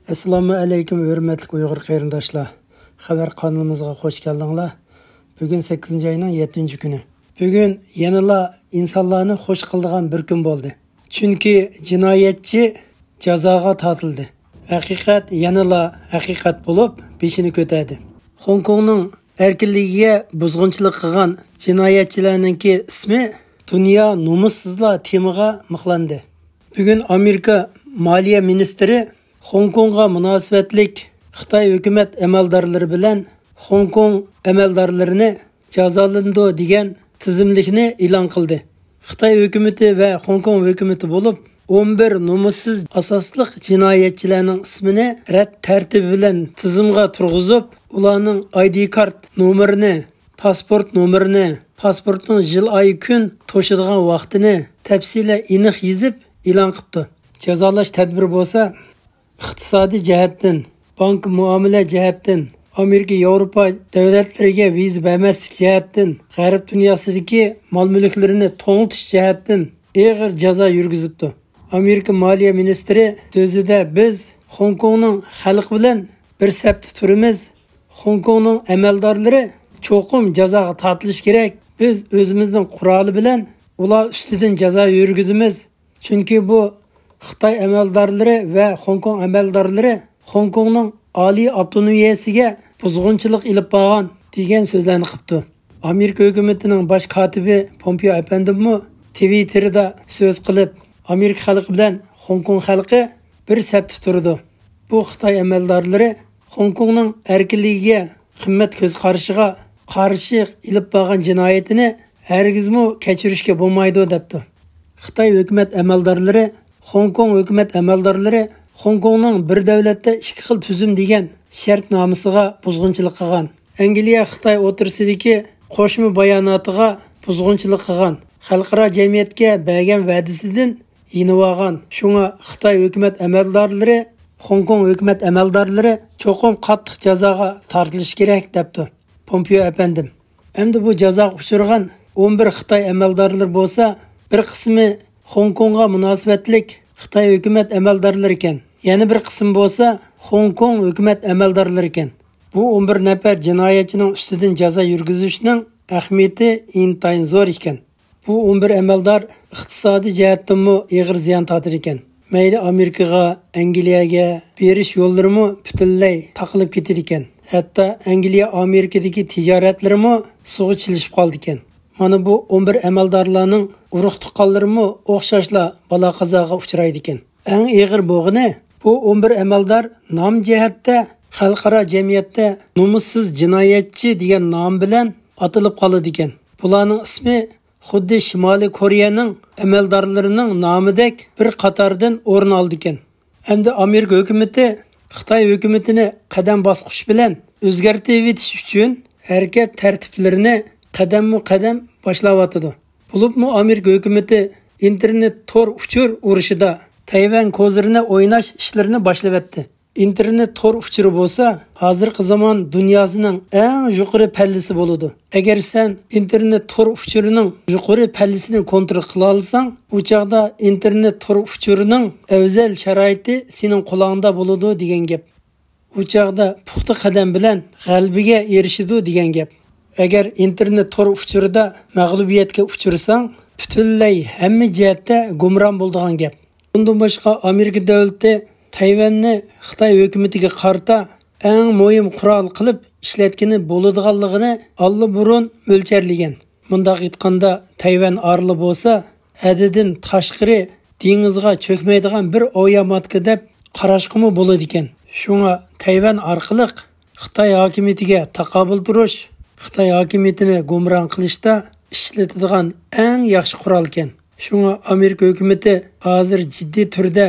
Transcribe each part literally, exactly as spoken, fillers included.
ئەسسالامۇ ئەلەيكۇم، ھۆرمەتلىك ئۇيغۇر قېرىنداشلار. خەۋەر قانىلىمىزغا خوش كەلدىڭلار. بۈگۈن سەككىزىنچى ئاينىڭ يەتتىنچى كۈنى. بۈگۈن يەنىلا ئىنسانلارنى خوش قىلىدىغان بىر كۈن بولدى. چۈنكى جىنايەتچى جازاغا تارتىلدى. ھەقىقەت يەنىلا ھەقىقەت بولۇپ، بېشىنى كۆتەردى. خوڭكوڭنىڭ ئەركىنلىكىگە بۇزغۇنچىلىق قىلغان جىنايەتچىلەرنىڭكى ئىسمى دۇنيا نومۇسسىزلار تېمىغا مىخلاندى. بۈگۈن ئامېرىكا مالىيە مىنىستىرى خوڭكوڭغا مۇناسىۋەتلىك خىتاي ھۆكۈمەت ئەمەلدارلىرى بىلەن خوڭكوڭ ئەمەلدارلىرىنى جازالىنىدۇ دېگەن تىزىملىكنى ئېلان قىلدى. خىتاي ھۆكۈمىتى ۋە خوڭكوڭ ھۆكۈمىتى بولۇپ، ئون بىر نومۇسسىز ئاساسلىق جىنايەتچىلەرنىڭ ئىسمىنى رەت تەرتىپى بىلەن تىزىمغا تۇرغۇزۇپ، ئۇلارنىڭ ئايدى كارت نومۇرىنى، پاسپورت نومۇرىنى، پاسپورتنىڭ يىل، ئاي، كۈن توشىدىغان ۋاقتىنى تەپسىلىي ئېنىق يېزىپ ئېلان قىپتۇ. جازالاش تەدبىرى بولسا ئىقتىسادىي جەھەتتىن، بانكا مۇئامىلە جەھەتتىن، ئامېرىكا، ياۋروپا دۆلەتلىرىگە ۋىزا بەرمەسلىك جەھەتتىن، غەرب دۇنياسىدىكى مال-مۈلۈكلىرىنى توڭلىتىش جەھەتتىن ئېغىر جازا يۈرگۈزۈپتۇ. ئامېرىكا مالىيە مىنىستىرى سۆزىدە، بىز خوڭكوڭنىڭ خەلقى بىلەن بىر سەپتە تۇرىمىز. خوڭكوڭنىڭ ئەمەلدارلىرى چوقۇم جازاغا تارتىلىشى كېرەك. بىز ئۆزىمىزنىڭ قورالى بىلەن ئۇلار ئۈستىدىن جازا يۈرگۈزىمىز. چۈنكى بۇ خىتاي ئەمەلدارلىرى ۋە خوڭكوڭ ئەمەلدارلىرى خوڭكوڭنىڭ ئالىي ئاپتونومىيەسىگە بۇزغۇنچىلىق ئېلىپ بارغان دېگەن سۆزلەرنى قىپتۇ. ئامېرىكا ھۆكۈمىتىنىڭ باش كاتىپى پومپېئو ئەپەندىمۇ تىۋىتتېردا سۆز قىلىپ، ئامېرىكا خەلقى بىلەن خوڭكوڭ خەلقى بىر سەپتە تۇرىدۇ. بۇ خىتاي ئەمەلدارلىرى خوڭكوڭنىڭ ئەركىنلىكىگە، قىممەت كۆز قارىشىغا قارشى ئېلىپ بارغان جىنايىتىنى ھەرگىزمۇ كەچۈرۈشكە بولمايدۇ، دەپتۇ. خىتاي ھۆكۈمەت ئەمەلدارلىرى، خوڭكوڭ ھۆكۈمەت ئەمەلدارلىرى خوڭكوڭنىڭ بىر دۆلەتتە ئىككى خىل تۈزۈم دېگەن شەرتنامىسىغا بۇزغۇنچىلىق قىلغان، ئەنگلىيە خىتاي ئوتتۇرىسىدىكى قوشما باياناتىغا بۇزغۇنچىلىق قىلغان، خەلقئارا جەمئىيەتكە بەرگەن ۋەدىسىدىن يېنىۋالغان. شۇڭا خىتاي ھۆكۈمەت ئەمەلدارلىرى، خوڭكوڭ ھۆكۈمەت ئەمەلدارلىرى چوقۇم قاتتىق جازاغا تارتىلىشى كېرەك، دەپتۇ پومپېئو ئەپەندىم. ئەمدى بۇ جازاغا ئۇچرىغان ئون بىر خىتاي ئەمەلدارلىرى بولسا، بىر قىسمى خوڭكوڭغا مۇناسىۋەتلىك خىتاي ھۆكۈمەت ئەمەلدارلىرى ئىكەن، يەنە بىر قىسمى بولسا خوڭكوڭ ھۆكۈمەت ئەمەلدارلىرى ئىكەن. بۇ ئون بىر نەپەر جىنايەتچىنىڭ ئۈستىدىن جازا يۈرگۈزۈشنىڭ ئەھمىيىتى ئىنتايىن زور ئىكەن. بۇ ئون بىر ئەمەلدار ئىقتىسادىي جەھەتتىنمۇ ئېغىر زىيان تارتىدىكەن. مەيلى ئامېرىكىغا، ئەنگلىيەگە بېرىش يوللىرىمۇ پۈتۈنلەي تاقىلىپ كېتىدىكەن. ھەتتا ئەنگلىيە ئامېرىكىدىكى تىجارەتلىرىمۇ سۇغا چىلىشىپ قالىدىكەن. مانا بۇ ئون بىر ئەمەلدارلارنىڭ ئۇرۇق تۇغقانلىرىمۇ ئوخشاشلا بالا قازاغا ئۇچرايدىكەن. ئەڭ ئېغىر بولغىنى، بۇ ئون بىر ئەمەلدار نام جەھەتتە خەلقئارا جەمئىيەتتە نومۇسسىز جىنايەتچى دېگەن نام بىلەن ئاتىلىپ قالىدىكەن. بۇلارنىڭ ئىسمى خۇددى شىمالىي كورېيەنىڭ ئەمەلدارلىرىنىڭ نامىدەك بىر قاتاردىن ئورۇن ئالىدىكەن. ئەمدى ئامېرىكا ھۆكۈمىتى خىتاي ھۆكۈمىتىنى قەدەم باسقۇچ بىلەن ئۆزگەرتىۋېتىش ئۈچۈن ھەرىكەت تەرتىپلىرىنى قەدەممۇ قەدەم باشلاۋاتىدۇ. بولۇپمۇ ئامېرىكا ھۆكۈمىتى ئىنتېرنېت تور ئۇچۇر ئۇرۇشىدا تەيۋەن كوزىرىنى ئويناش ئىشلىرىنى باشلىۋەتتى. ئىنتېرنېت تور ئۇچۇرى بولسا ھازىرقى زامان دۇنياسىنىڭ ئەڭ يۇقىرى پەللىسى بولىدۇ. ئەگەر سەن ئىنتېرنېت تور ئۇچۇرىنىڭ يۇقىرى پەللىسىنى كونترول قىلالىساڭ، ئۇ چاغدا ئىنتېرنېت تور ئۇچۇرىنىڭ ئەۋزەل شارائىتى سېنىڭ قولۇڭدا بولىدۇ دېگەن گەپ. ئۇ چاغدا پۇختا قەدەم بىلەن غەلىبىگە ئېرىشىدۇ دېگەن گەپ. ئەگەر ئىنتېرنېت تور ئۇچۇرىدا مەغلۇبىيەتكە ئۇچرىساڭ، پۈتۈنلەي ھەممە جەھەتتە گۇمران بولىدىغان گەپ. بۇندىن باشقا، ئامېرىكا دۆلىتى تەيۋەننى خىتاي ھۆكۈمىتىگە قارىتا ئەڭ مۇھىم قورال قىلىپ ئىشلەتكىلى بولىدىغانلىقىنى ئاللىبۇرۇن مۆلچەرلىگەن. مۇنداق ئېيتقاندا، تەيۋەن ئارىلى بولسا ھەددىدىن تاشقىرى دېڭىزغا چۆكمەيدىغان بىر ئوياماتكا دەپ قاراشقىمۇ بولىدىكەن. شۇڭا تەيۋەن ئارقىلىق خىتاي ھاكىمىيىتىگە تاقابىل تۇرۇش، خىتاي ھاكىمىيىتىنى گۇمران قىلىشتا ئىشلىتىدىغان ئەڭ ياخشى قورالكەن. شۇڭا ئامېرىكا ھۆكۈمىتى ھازىر جىددىي تۈردە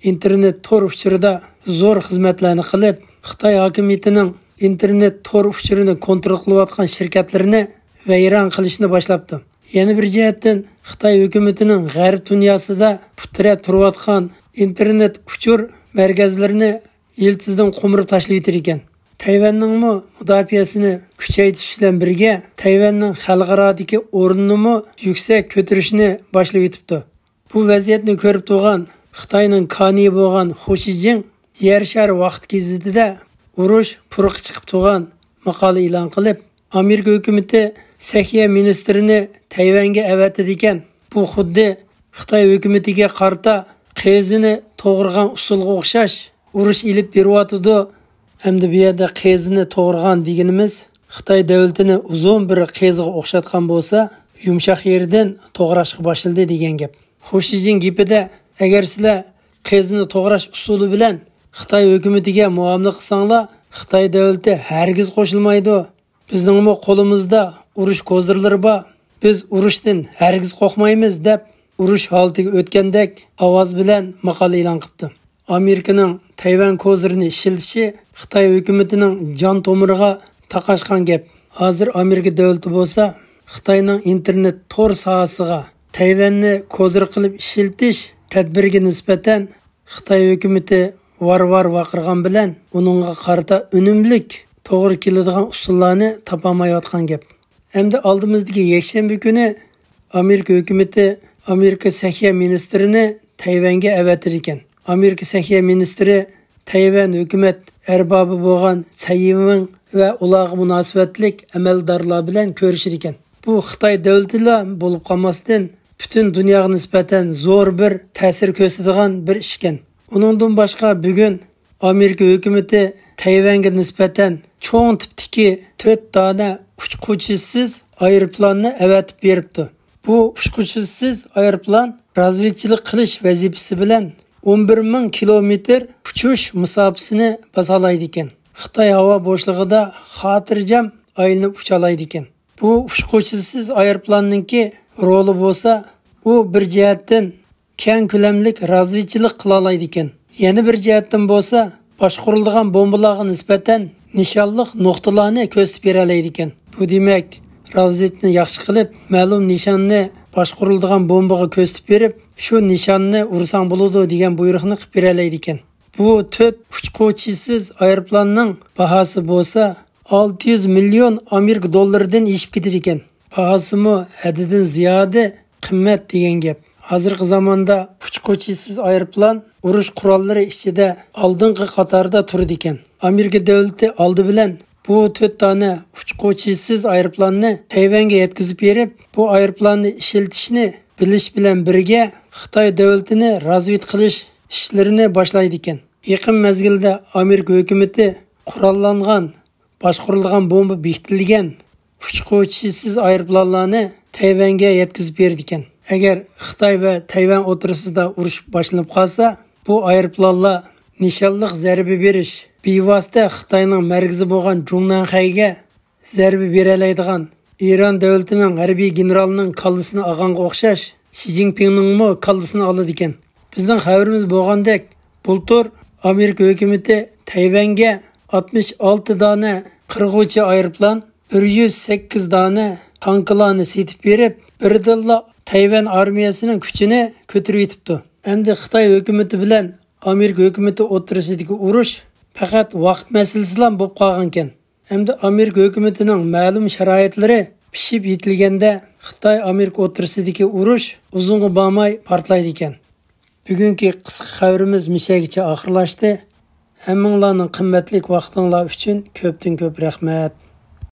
ئىنتېرنېت تور ئۇچۇرىدا زور خىزمەتلەرنى قىلىپ، خىتاي ھاكىمىيىتىنىڭ ئىنتېرنېت تور ئۇچۇرىنى كونترول قىلىۋاتقان شىركەتلىرىنى ۋەيران قىلىشنى باشلاپتۇ. يەنە بىر جەھەتتىن، خىتاي ھۆكۈمىتىنىڭ غەرب دۇنياسىدا پۇت تىرەپ تۇرۇۋاتقان ئىنتېرنېت ئۇچۇر مەركەزلىرىنى يىلتىزىدىن قومۇرۇپ تاشلىۋېتىدىكەن. تەيۋەننىڭمۇ مۇداپىئەسىنى كۈچەيتىش بىلەن بىرگە، تەيۋەننىڭ خەلقئارادىكى ئورنىنىمۇ يۈكسەك كۆتۈرۈشنى باشلىۋېتىپتۇ. بۇ ۋەزىيەتنى كۆرۈپ تۇرغان خىتاينىڭ كانىيى بولغان خۇ شىجىڭ يەر شارى ۋاقىت گېزىتىدە ئۇرۇش پۇرىقى چىقىپ تۇرغان ماقالە ئېلان قىلىپ، ئامېرىكا ھۆكۈمىتى سەھىيە مىنىستىرىنى تەيۋەنگە ئەۋەتىدىكەن. بۇ خۇددى خىتاي ھۆكۈمىتىگە قارىتا قېزىنى توغرىغان ئۇسسۇلغا ئوخشاش ئۇرۇش ئېلىپ بېرىۋاتىدۇ. ئەمدى بۇ يەردە قېزىنى توغرىغان دېگىنىمىز خىتاي دۆلىتىنى ئۇزۇن بىر قېزىغا ئوخشاتقان بولسا، يۇمشاق يېرىدىن توغراشقا باشلىدى دېگەن گەپ. خۇ شىجىن گېپىدە، ئەگەر سىلەر قېزىنى توغراش ئۇسۇلى بىلەن خىتاي ھۆكۈمىتىگە مۇئامىلە قىلساڭلار، خىتاي دۆلىتى ھەرگىز قوشۇلمايدۇ. بىزنىڭمۇ قولىمىزدا ئۇرۇش كوزىرلىرى بار. بىز ئۇرۇشتىن ھەرگىز قورقمايمىز، دەپ ئۇرۇش ھالىتىگە ئۆتكەندەك ئاۋاز بىلەن ماقالە ئېلان قىپتۇ. ئامېرىكىنىڭ تەيۋەن كوزىرىنى ئىشلىتىشى خىتاي ھۆكۈمىتىنىڭ جان تومۇرىغا تاقاشقان گەپ. ھازىر ئامېرىكا دۆلىتى بولسا خىتاينىڭ ئىنتېرنېت تور ساھەسىگە تەيۋەننى كوزىر قىلىپ ئىشلىتىش تەدبىرىگە نىسبەتەن خىتاي ھۆكۈمىتى ۋار-ۋار ۋارقىرىغان بىلەن ئۇنىڭغا قارىتا ئۈنۈملۈك، توغرا كېلىدىغان ئۇسۇللارنى تاپالمايۋاتقان گەپ. ئەمدى ئالدىمىزدىكى يەكشەنبە كۈنى ئامېرىكا ھۆكۈمىتى ئامېرىكا سەھىيە مىنىستىرىنى تەيۋەنگە ئەۋەتىدىكەن. ئامېرىكا سەھىيە مىنىستىرى تەيۋەن ھۆكۈمەت ئەربابى بولغان سەي يىڭۋېن ۋە ئۇلارغا مۇناسىۋەتلىك ئەمەلدارلار بىلەن كۆرۈشىدىكەن. بۇ خىتاي دۆلىتىلا بولۇپ قالماستىن، پۈتۈن دۇنياغا نىسبەتەن زور بىر تەسىر كۆرسىتىدىغان بىر ئىشكەن. ئۇنىڭدىن باشقا، بۈگۈن ئامېرىكا ھۆكۈمىتى تەيۋەنگە نىسبەتەن چوڭ تىپتىكى تۆت دانە ئۇچقۇچىسىز ئايروپىلاننى ئەۋەتىپ بېرىپتۇ. بۇ ئۇچقۇچىسىز ئايروپىلان رازۋېدچىلىق قىلىش ۋەزىپىسى بىلەن ئون بىر مىڭ كىلومېتىر ئۇچۇش مۇساپىسىنى باسالايدىكەن. خىتاي ھاۋا بوشلۇقىدا خاتىرجەم ئايلىنىپ ئۇچالايدىكەن. بۇ ئۇچقۇچىسىز ئايروپىلاننىڭكى رولى بولسا، ئۇ بىر جەھەتتىن كەڭ كۆلەملىك رازۋېدچىلىق قىلالايدىكەن. يەنە بىر جەھەتتىن بولسا، باشقۇرۇلىدىغان بومبىلارغا نىسبەتەن نىشانلىق نۇقتىلارنى كۆرسىتىپ بېرەلەيدىكەن. بۇ دېمەك، رازۋېدكىنى ياخشى قىلىپ، مەلۇم نىشاننى باشقۇرۇلىدىغان بومبىغا كۆرسىتىپ بېرىپ، شۇ نىشاننى ئۇرساڭ بولىدۇ دېگەن بۇيرۇقنى قىلىپ بېرەلەيدىكەن. بۇ تۆت ئۇچقۇچىسىز ئايروپىلاننىڭ باھاسى بولسا ئالتە يۈز مىليون ئامېرىكا دوللىرىدىن ئېشىپ كېتىدىكەن. باھاسىمۇ ھەددىدىن زىيادە قىممەت دېگەن گەپ. ھازىرقى زاماندا ئۇچقۇچىسىز ئايروپىلان ئۇرۇش قوراللىرى ئىچىدە ئالدىنقى قاتاردا تۇرىدىكەن. ئامېرىكا دۆلىتى ئالدى بىلەن بۇ تۆت دانە ئۇچقۇچىسىز ئايروپىلاننى تەيۋەنگە يەتكۈزۈپ بېرىپ، بۇ ئايروپىلاننى ئىشلىتىشنى بىلىش بىلەن بىرگە خىتاي دۆلىتىنى رازۋېدكا قىلىش ئىشلىرىنى باشلايدىكەن. يېقىن مەزگىلدە ئامېرىكا ھۆكۈمىتى قوراللانغان، باشقۇرۇلىدىغان بومبا بېكىتىلگەن ئۇچقۇچىسىز ئايروپىلانلارنى تەيۋەنگە يەتكۈزۈپ بېرىدىكەن. ئەگەر خىتاي ۋە تەيۋەن ئوتتۇرىسىدا ئۇرۇش باشلىنىپ قالسا، بۇ ئايروپىلانلار نىشانلىق زەربە بېرىش، بىۋاسىتە خىتاينىڭ مەركىزى بولغان جۇڭنەنخەيگە زەربە بېرەلەيدىغان، ئىران دۆلىتىنىڭ ھەربىي گېنېرالىنىڭ كاللىسىنى ئالغانغا ئوخشاش، شى جىنپىڭنىڭمۇ كاللىسىنى ئالىدىكەن. بىزنىڭ خەۋىرىمىز بولغاندەك، بۇلتۇر ئامېرىكا ھۆكۈمىتى تەيۋەنگە ئاتمىش ئالتە دانە قىرغۇچى ئايروپىلان، بىر يۈز سەككىز دانە تانكىلارنى سېتىپ بېرىپ، بىردىنلا تەيۋەن ئارمىيەسىنىڭ كۈچىنى كۆتۈرۈۋېتىپتۇ. ئەمدى خىتاي ھۆكۈمىتى بىلەن ئامېرىكا ھۆكۈمىتى ئوتتۇرىسىدىكى ئۇرۇش پەقەت ۋاقىت مەسىلىسىلا بولۇپ قالغانىكەن. ئەمدى ئامېرىكا ھۆكۈمىتىنىڭ مەلۇم شارائىتلىرى پىشىپ يېتىلگەندە، خىتاي ئامېرىكا ئوتتۇرىسىدىكى ئۇرۇش ئۇزۇنغا بارماي پارتلايدىكەن. بۈگۈنكى قىسقا خەۋىرىمىز مىشەگىچە ئاخىرلاشتى. ھەممىڭلارنىڭ قىممەتلىك ۋاقتىڭلار ئۈچۈن كۆپتىن كۆپ رەھمەت.